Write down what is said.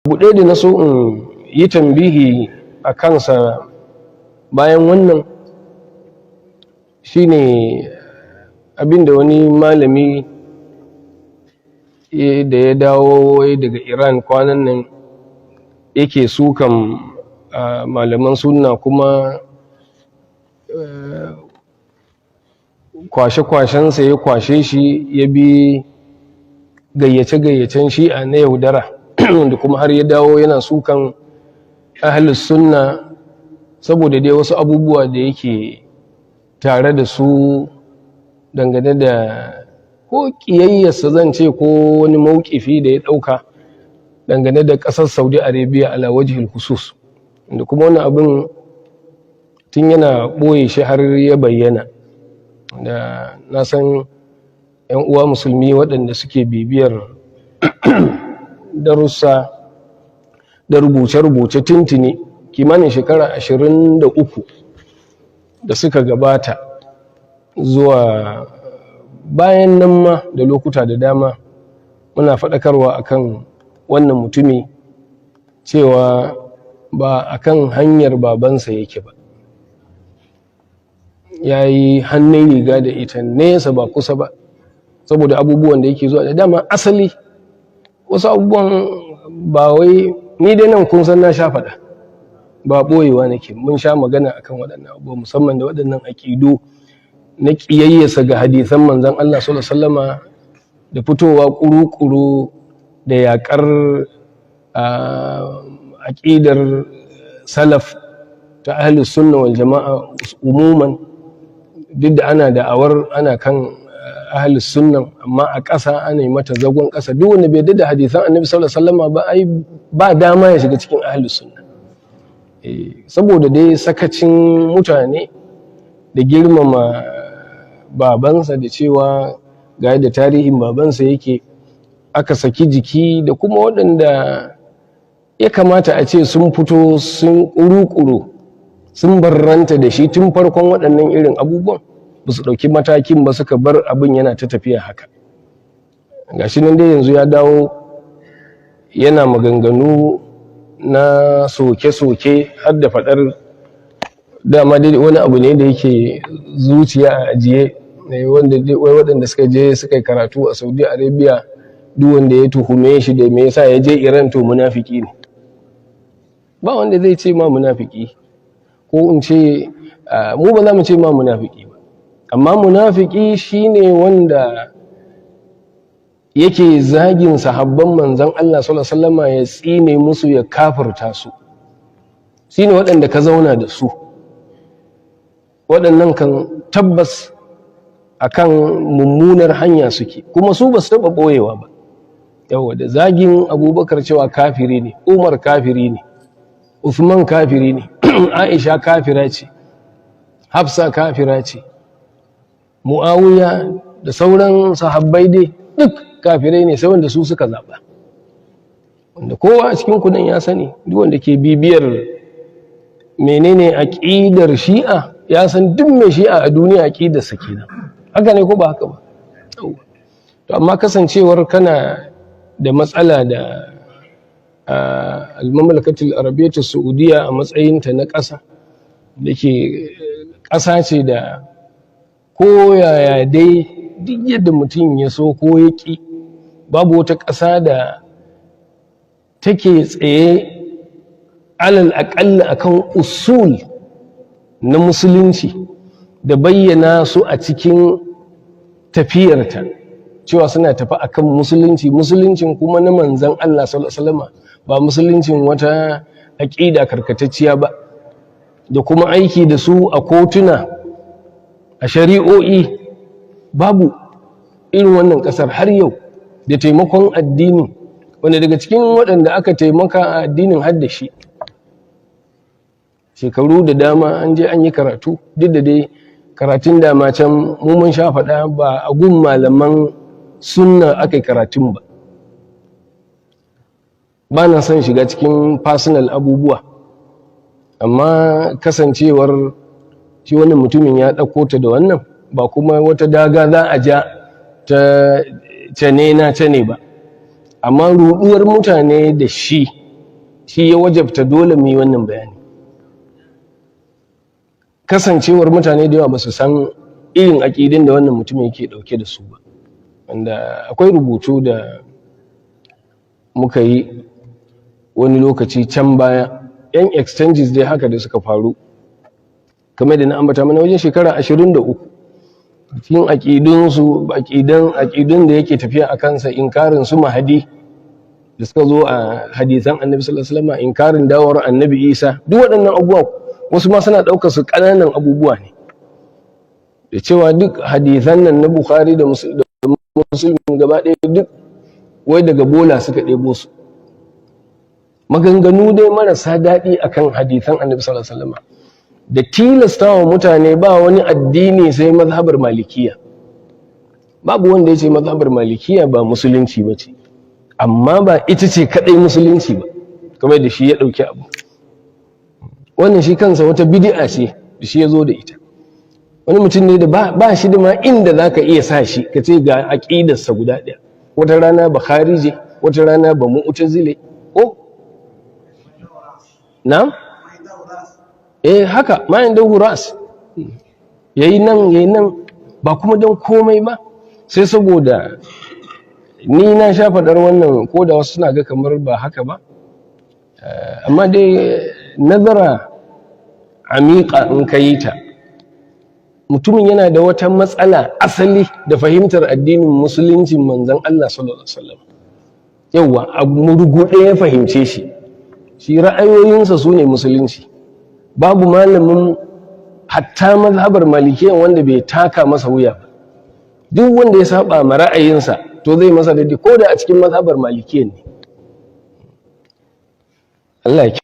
Abu ɗaya da na so in yi tambihi a kansa bayan wannan shine abinda wani malami da ya dawo daga Iran kwanan nan yake sukan malaman sunna, kuma kwashe-kwashensa ya kwashe shi, ya bi gayyace-gayyacen Shi'a na yaudara, da kuma har ya dawo yana sukan Ahlus Sunna saboda dai wasu abubuwa da yake tare da su dangane da ko ƙiyayyarsa zan ce, ko wani mauƙifi da ya ɗauka dangane da ƙasar Saudi Arabia ala wajhil khusus, da kuma wani abin tun yana ɓoye shi har ya bayyana. Da na san 'yan uwa Musulmi waɗanda suke bibiyar darussa da rubuce-rubuce tuntuni, kimanin shekara 23 da suka gabata zuwa bayan nan ma, da lokuta da dama muna faɗakarwa akan wannan mutumi cewa ba akan hanyar babansa yake ba, ya yi hannun riga da ita nesa ba kusa ba, saboda abubuwan da yake zuwa da dama. Asali wasu abubuwan ba wai ni dai nan kun san na sha faɗa, ba ɓoyewa nake, mun sha magana akan waɗannan abubuwa, musamman da waɗannan aƙidu na ƙiyayyasa ga hadisan Manzon Allah sallallahu alaihi wasallama, da fitowa ƙuru-ƙuru da yaƙar aƙidar salaf ta Ahlus Sunna wal Jama'a umuman. Duk da ana da'awar ana kan Ahlus Sunna, amma a ƙasa ana yi mata zagon ƙasa. Duk wanda bai da hadisan Annabi sallallahu alaihi wasallama ba, ai ba dama ya shiga cikin Ahlus Sunna. Saboda dai sakacin mutane da girmama babansa, da cewa ga yadda tarihin babansa yake, aka saki jiki, da kuma waɗanda ya kamata a ce sun fito sun ƙuru-ƙuru sun barranta da shi tun farkon waɗannan irin abubuwan, ba su ɗauki matakin ba, suka bar abin yana ta tafiya haka. Gashi nan dai yanzu ya dawo yana maganganu na soke-soke, har da faɗar dama dai wani abu ne da yake zuciya a ajiye, wanda waɗanda suka je suka yi karatu a Saudi Arabia, duk wanda ya tuhume shi da me yasa ya je Iran, to munafiki ne. Ba wanda zai ce ma munafiki, ko in ce mu ba za mu ce ma munafiki ba, amma munafiki shine wanda yake zagin sahabban Manzon Allah sallallahu alaihi wasallama, ya tsine musu, ya kafirta su. Shine waɗanda ka zauna da su, waɗannan kan tabbas akan mummunar hanya suke, kuma su ba su taɓa ɓoyewa ba. Yawa da zagin Abubakar cewa kafiri ne, Umar kafiri ne, Uthman kafiri ne, Aisha kafira ce, Hafsa kafira ce, Muawiya da sauran sahabbai dai duk kafirai ne, sai wanda su suka zaɓa, wanda kowa a cikin kudan ya sani. Duk wanda ke bibiyar menene aqidar Shi'a ya san duk mai Shi'a a duniya aqidarsa kenan. Haka ne ko ba haka ba? To amma kasancewar kana da matsala da Al-Mamlakatul Arabiyyatus Saudiya a matsayinta na ƙasa da ke ƙasa ce da ko yaya dai, duk yadda mutum ya so ko ya ƙi, babu wata ƙasa da take tsaye alal aƙalla akan usul na Musulunci da bayyana su a cikin tafiyarta cewa suna tafi akan Musulunci, Musuluncin kuma na Manzan Allah sallallahu alaihi wasallam, ba Musuluncin wata aƙida karkatacciya ba, da kuma aiki da su a kotuna, a shari'o'i, babu irin wannan ƙasar har yau. Da taimakon addini, wanda daga cikin waɗanda aka taimaka a addinin har da shi, shekaru da dama an je an yi karatu, duk da dai karatun dama can mu mun sha faɗa, ba a gun malaman Sunna aka yi karatun ba. Ba na son shiga cikin personal abubuwa, amma kasancewar shi wannan mutumin ya ɗauko ta da wannan, ba kuma wata daga za a ja ta cane na cane ba, amma ruɗuwar mutane da shi. Shi ya wajabta dole mu yi wannan bayani, kasancewar mutane da yawa ba su san irin aƙidin da wannan mutum yake ɗauke da su ba. Wanda akwai rubutu da muka yi wani lokaci can baya, yan exchanges dai haka da suka faru, kamar da na ambata mana, wajen shekara 23, cikin aƙidunsu, aƙidun da yake tafiya a kansa, inkarin su Mahadi da suka zo a hadisan Annabi sallallahu alaihi wasallam, inkarin dawowar Annabi Isa, duk waɗannan abubuwa wasu ma suna ɗaukar su ƙananan abubuwa ne, da cewa duk hadisan nan na Bukhari da Muslim gaba ɗaya duk wai daga bola suka ɗebo su. Maganganu dai marasa daɗi akan hadisan Annabi sallallahu alaihi wasallam, da tilasta wa mutane ba wani addini sai mazhabar Malikiya. Babu wanda ya ce mazhabar Malikiya ba musulunci ba ce, amma ba ita ce kaɗai musulunci ba, kamar da shi ya ɗauki abu. Wannan shi kansa wata bidi'a ce da shi ya zo da ita. Wani mutum ne da ba shi da ma inda za ka iya sa shi ka ce ga aƙidarsa guda ɗaya. Wata rana ba kharije, wata rana ba mu'tazile, ko na haka ma inda ras yayi nan yayi nan, ba kuma don komai ba sai saboda ni na sha faɗar wannan, ko da wasu suna ga kamar ba haka ba, amma dai nazara amiƙa in ka yi ta, mutumin yana da wata matsala asali da fahimtar addinin Musuluncin Manzon Allah sallallahu alaihi wasallam. Yauwa, a murguɗe ya fahimce shi. Shi ra'ayoyinsa su ne musulunci. Babu malamin hatta mazhabar Malikiyan wanda bai taka masa wuya ba. Duk wanda ya saba ma ra'ayinsa to zai masa daidai, ko da a cikin mazhabar Malikiyan ne. Allah ya